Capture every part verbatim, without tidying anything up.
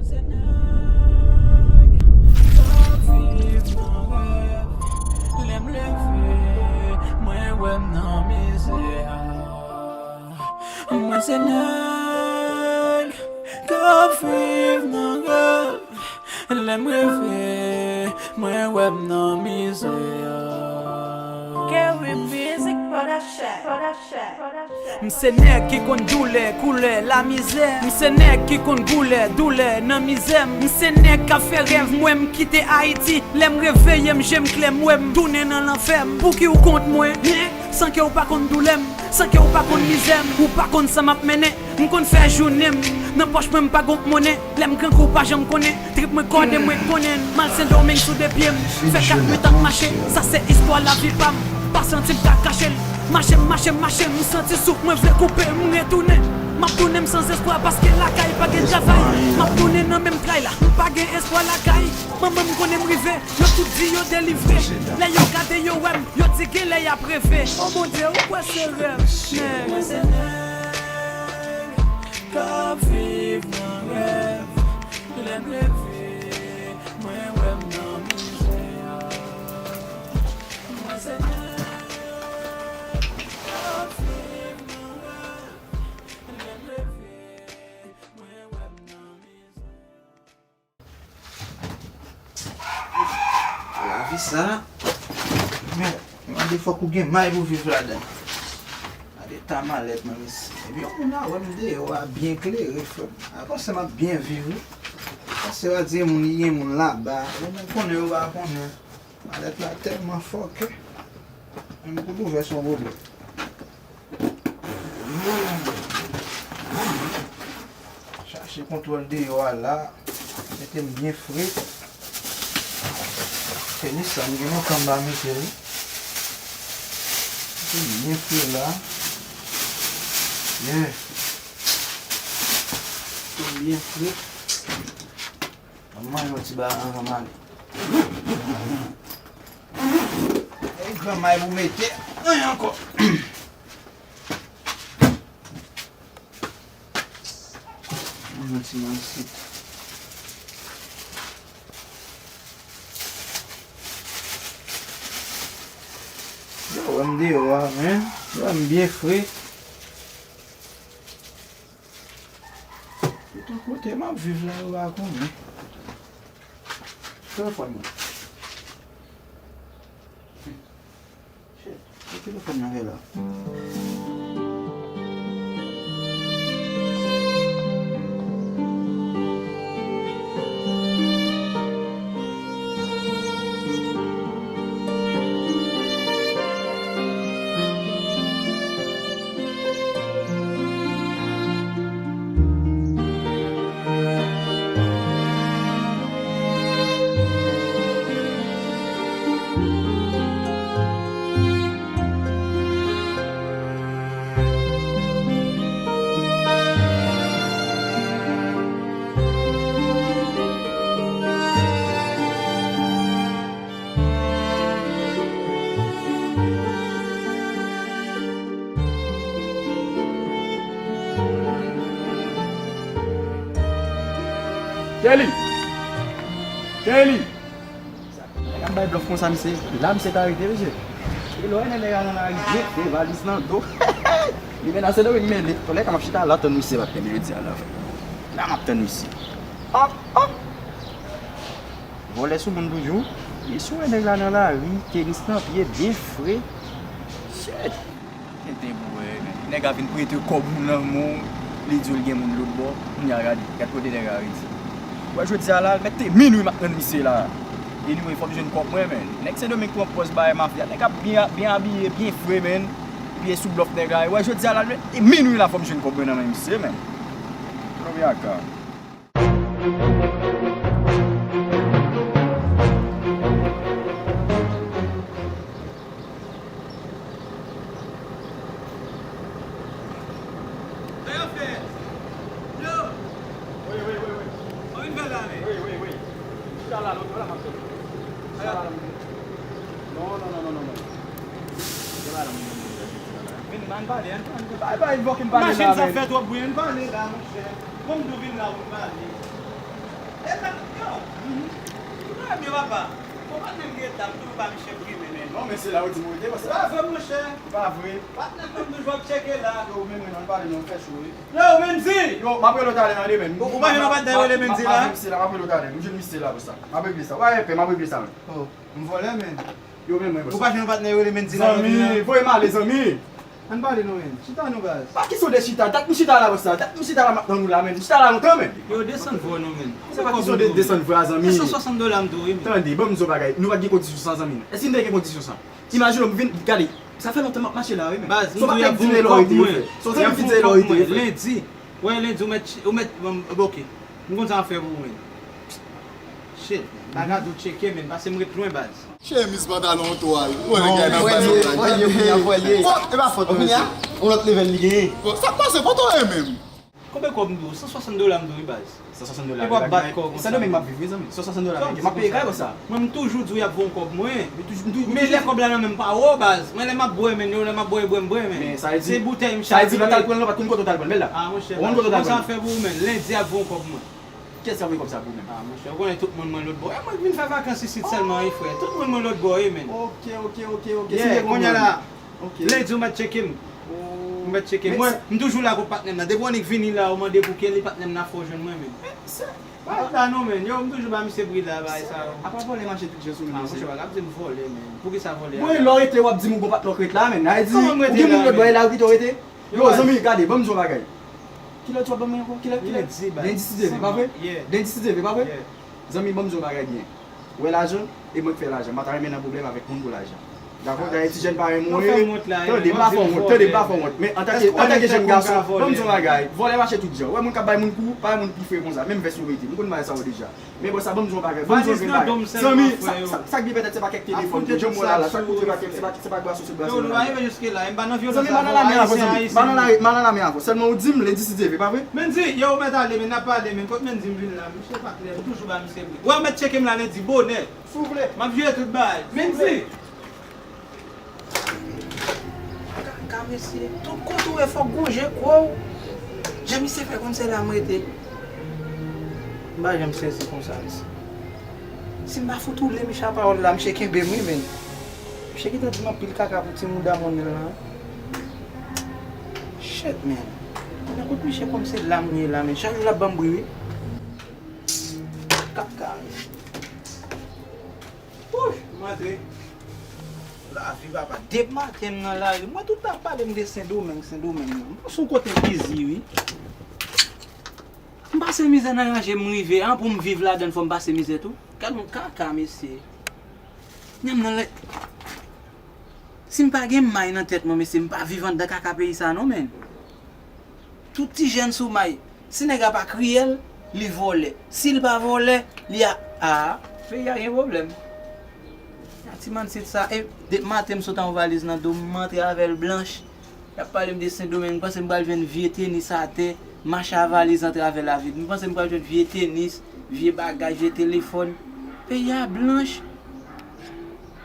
Se nèg k ap viv nan rèv. Lè m leve, mwen wè m nan mizè. Mwen se nèg k ap viv nan rèv. Lè m reve, mwen wè m nan mizè. Kerry Music Production. M se nèg ki konn doulè, koulè, lamizè. M se nèg ki konn goulè, doulè nan mizè m. M se nèg k ap fè rèv, mwen m kite Ayiti. Lè m reveye m, je m klè, m wè m tounen nan lanfè m. Pouki w kont mwen, hen? San ke w pa konn doulè m, san ke w pa konn mizè m, ou pa konn sa m ap mennen. M konn fè jounen m nan pòch mwen, m pa gon monnen. Lè m grangou, w pa janm konnen. Trip mwen kòde, mwen konnen. M al Sendomeng sou de pye m. Fè kat nwit ap mache. Sa se istwa lavi pa m. Pa santi m ka kache l. Mache m, mache m, mache m. M santi souf mwen vle koupe. M retounen. M ap tounen, m sanzespwa paske lakay pa gen travay. M ap tounen nan menm tray la. M pa gen espwa lakay. Manman m konnen m rive. Yo tout di yo delivre. Lè yo gade, yo wè m. Yo di genlè y ap reve. O Bondye, ou kwè se rèv. Men mwen se nèg k ap viv nan rèv. Lè m leve, mwen wè m nan mizè. Mwen se nèg k ap viv nan rèv. Lè m leve, mwen wè m nan mizè. Lavi sa, men, mande fòk ou gen may pou viv ladan. Gade ta malèt mwen, mesye. Epi yon moun a wè m deyò a byen klere, frè m. A panse m ap byen viv, wi. Panse w a di moun, li gen moun laba. Ou menm konnen, ou pa konnen. Malèt la tèlman fò ke menm kout ouvè se yon pwoblèm. Chache kontwòl deyò a la. Mete m byen fre. Tenis sa, m gen lontan m pa mete l. Mete m byen fre la. Yeah. Mete m byen fre. Ban m manje yon ti bagay anvan m ale. Ey, granmay pou mete. Anyen ankò. Manje yon ti manzit. Yo, wè m deyò a, men. Wè m byen fre. Tout kote m ap viv la, yo pa konnen. Telefòn mwen. Shit, ki telefòn nan fè la? Kelly! Kelly! Nèg ap bay blòf konsa, misye. La, misye ta rete, mesye. E lè w wè nèg la nan lari, byen fre, valiz nan do. Li mennen Sendomeng, mennen. Tòlè ka m ap chita la, tann misye, patnè, jodi a la. La, m ap tann misye. Hop, hop. Vòlè sou moun toujou. Li sou wè nèg la nan lari, tenis nan pye, byen fre. Shit. Tenten pou wè, men. Nèg a vin prete kòb moun nan men w, li di w l gen moun lòt bò. Kounye a gade, gad kote nèg a rete. Wè, jodi a la, mèt te minwi m ap tann misye la. Anyway, fò m jwenn kòb mwen, men. Nèg Sendomeng pran pòz bay mafya. Nèg ap byen, byen abiye, byen fre, men. Epi e sou blòf nèg la ye. Wè, jodi a la, mèt te minwi la, fò m jwenn kòb mwen nan men misye, men. Tro vyaka. Sa yo fè? Yo! Wi, wi, wi, wi. Mwen vin fè la, men. Wi, wi, wi. Chita la, non, chita la, m ap tann. Chita la, non. Non, non, non, non, non, non. Chita la, non. Vin, ann pale, ann pale. Bay, bay, fucking pale la, men. Machin sa fè twòp bri, ann pale la, monchè. Bon, m tou vin la pou m pale. Ebyen papa, bon patnè m ki rete la, m toujou ba misye pri men, men. Non, men se la ou di m rete, paske. Se pa vre, monchè. Se pa vre. Patnè m nan m toujou ap tcheke la. Yo, men mwen, non, pale non, fè cho, wi. Yo, Mendy! Yo, m ap rele w talè nan demen. Ou pa jwenn yon patnè rele Mendy la? M ap rele w talè, m jwenn misye la pou sa. M ap regle sa. Ou pa gen pè, m ap regle sa, men. Oh, m vòlè, men. Yo, men mwen, ou pa jwenn yon patnè rele Mendy la? Zanmi, voye m ale, zanmi. Ann pale non, men. Chita non, baz. Pa kesyon de chita. Dat m chita la konsa. Dat m chita la, m ap tann ou la, men. M chita la lontan, men. Yo, desann vwa w non, men. Se pa kesyon de desann vwa, zanmi. Se san swasant dola m dwe w, wi, men. Tande, ban m di w bagay. Nou pa t gen kondisyon sa, zanmi. Èske n te gen kondisyon sa? Imajine w, m vin, gade. Sa fè lontan m ap mache la, wi, men. Baz, m dwe ap voye w kòb mwen. Lendi. Wè, lendi, ou mèt, ou mèt, bon, ok. M konn sa m ap fè pou ou, men. Shit, bagay tou tcheke, men. Pase m ret lwen, baz. Chemiz, pantalon, twal. Ou wè nèg la nan bal yo la. Fòt, e pa fòt, mesye. Yon lòt level li genyen. Bon, sa k pase, poto e menm? Konbyen kòb m dwe w? San swasant dola m dwe w, wi, baz. San swasant dola. E w ap bat kò konsa. Sendomeng m ap viv, wi, zanmi. San swasant dola. M ap peye kay konsa. Mwen, m toujou di w y ap voye yon kòb mwen. Men lè kòb la nan men m pa wè w, baz. Mwen, lè m ap bwè, men, yo, lè m ap bwè, bwè, m bwè, men. Se boutèy m chaje. Sa vle di, lè w t al pran l, ou pa t konn kote w t al pran l, bèl la. Ah, monchè, baz. Ou konn kote w t al pran l. Sa fè pou ou, men. Lendi ap voye yon kòb mwen. Kiyès ki ap voye kòb sa pou ou menm? Ah, monchè, ou konnen tout moun mwen lòtbò. E mwen k vin fè vakans isit sèlman, wi, frè. Tout moun mwen lòtbò, wi, men. Ok, ok, ok, ok. Yeah, kounye a la, lendi ou mèt tcheke m. Ou mèt tcheke m. Mwen, m toujou la kot patnè m nan. Depi w annik vini la, ou mande pou Kelly, patnè m nan, fò w jwenn mwen, men. Bagay la non, men. Yo, m toujou ba misye bri la, bagay sa yo. Apa vòlè mache tout jan sou nou, mesye. Ah, monchè, pa ka ap di m vòlè, men. Poukisa vòlè a? Mwen, lè w rete, w ap di m ou gon patnè w k ret la, men. Sa vle di, ou gen moun lòtbò la, ou kite w rete. Yo, zanmi, gade, ban m di w yon bagay. Kilè w t ap ban mwen ankò? Kilè, kilè? Lendi, baz. Lendi si Dye vle, pa vre? Yeah. Lendi si Dye vle, pa vre? Yeah. Zanmi, ban m di w yon bagay byen. Ou wè lajan, e mwen k fè lajan. M pa ta renmen nan pwoblèm avèk moun pou lajan. Dakò? Dayè ti jèn parèy mwen ou ye. Tande, m pa fè w wont, tande, m pa fè w wont. Men antanke, antanke jèn gason, ban m di w yon bagay. Vòlè mache tout jan. Ou wè moun k ap bay moun kou, pa yon moun ki fre konsa. Menm vès yo mete. M konn bagay sa yo deja. Men bon, sa, ban m di w yon bagay. Ban m di w yon bagay. Zanmi, sa, sa, sa k byen pètèt, se pa kèk telefòn, ke John Mola la, sa k koute pa kèk, se pa, se pa braso, se braso. Yo, nou pa rive jiske la, m pa nan vyolans avè w, Ayisyen. M pa nan lame avè w, sèlman ou di m, lendi si Dye vle, pa vre? Mendy, yo, ou mèt ale, men n ap pale, men kot Mendy m vin la, misye pa klè, m toujou ba misye bri. Wè, ou mèt tcheke m la lendi, bonè. Si w vle. M ap jere tout bagay. Mendy! Kaka, mesye. Tout kote w ye, fòk gon je kwè w. Jan misye fè konn se la m rete. M pa janm sezi konsa, mesye. Si m pa fout woule misye a pawòl la, misye kenbe m, wi, men. Misye gentan di m anpil kaka pou ti mouda monnen l lan. Shit, man. Nan kot misye konn se la m ye la, men. Chak jou l ap ban m bri, wi. Kaka, mesye. Wouch, m antre. Lavi, papa. Depi maten m nan lari, mwen tout tan ap pale m de Sendomeng, Sendomeng nan. M sou kote izi, wi. M pase mizè nan ranje m rive an, pou m viv ladan l, fò m pase mizè tou. Gad yon kaka, mesye. Nyanm nan lè. Si m pa gen may nan tèt mwen, mesye, m pa viv anndan kaka peyi sa non, men. Tout ti jèn sou may. Si nèg la pa kriyèl, li vòlè. Si l pa vòlè, li a, a, peyi a gen pwoblèm. A ti mannsit sa, e, depi maten m sot anwo valiz nan do m, m antre avè l blanch. Y ap pale m de Sendomeng, m panse m pral jwenn vye tenis atè, mache a valiz antre avè l avè l. M panse m pral jwenn vye tenis, vye bagay, vye telefòn. Peyi a blanch.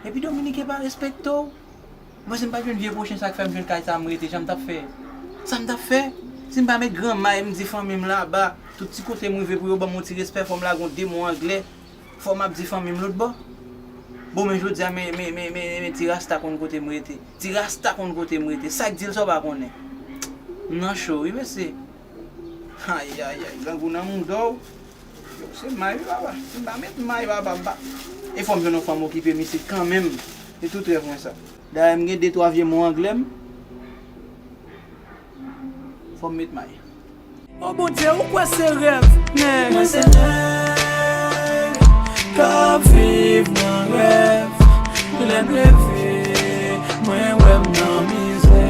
Epi Dominiken pa respekte w. Mwen, si m pa t jwenn vye pwochen sa k fè m jwenn kay sa a m rete, jan m t ap fè? Sa m t ap fè? Si m pa met gran may, m di fanmi m laba, tout ti kote m rive pou yo ban m yon ti respè, fò m lage yon de mo anglè, fò m ap di fanmi m lòtbò. Bon, men jodi a, men, men, men, men, men ti rasta konn kote m rete. Ti rasta konn kote m rete. Sa k di l sa w pa konnen? M nan cho, wi, mesye. Ayayay, grangou nan mouda w. Yo, se may wi, papa. Si m pa met may, papa, m pa. E fò m jwenn yon fanm okipe m isit kanmenm. Se tout rèv mwen sa. Dayè, m gen de twa vye mo anglè m. Fò m met may. O Bondye, ou kwè se rèv, nèg. Mwen se nèg k ap viv nan rèv. Lè m leve, mwen wè m nan mizè.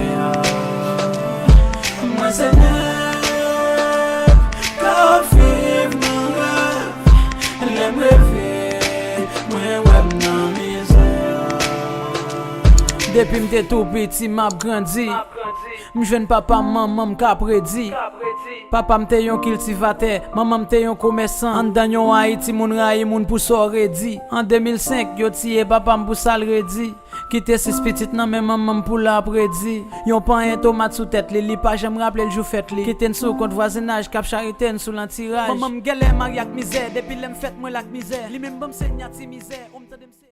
Mwen se nèg k ap viv nan rèv. Lè m reve, mwen wè m nan mizè. Depi m te tou piti, m ap grandi. M jwenn papa m, manman m k ap redi. Papa m te yon kiltivatè, manman m te yon komèsan. Anndan yon Ayiti, moun rayi moun pou sa w redi. An de mil senk, yo tiye papa m pou sa l redi. Kite sis pitit nan men manman m pou l ap redi. Yon panyen tomat sou tèt li, li pa janm raple l jou fèt li. Kite n sou kont vwazinaj k ap charite n sou lantiraj. Manman m genlè marye ak mizè, depi lè m fèt mwen l ak mizè. Li menm ban m sinyati mizè, o m tande m se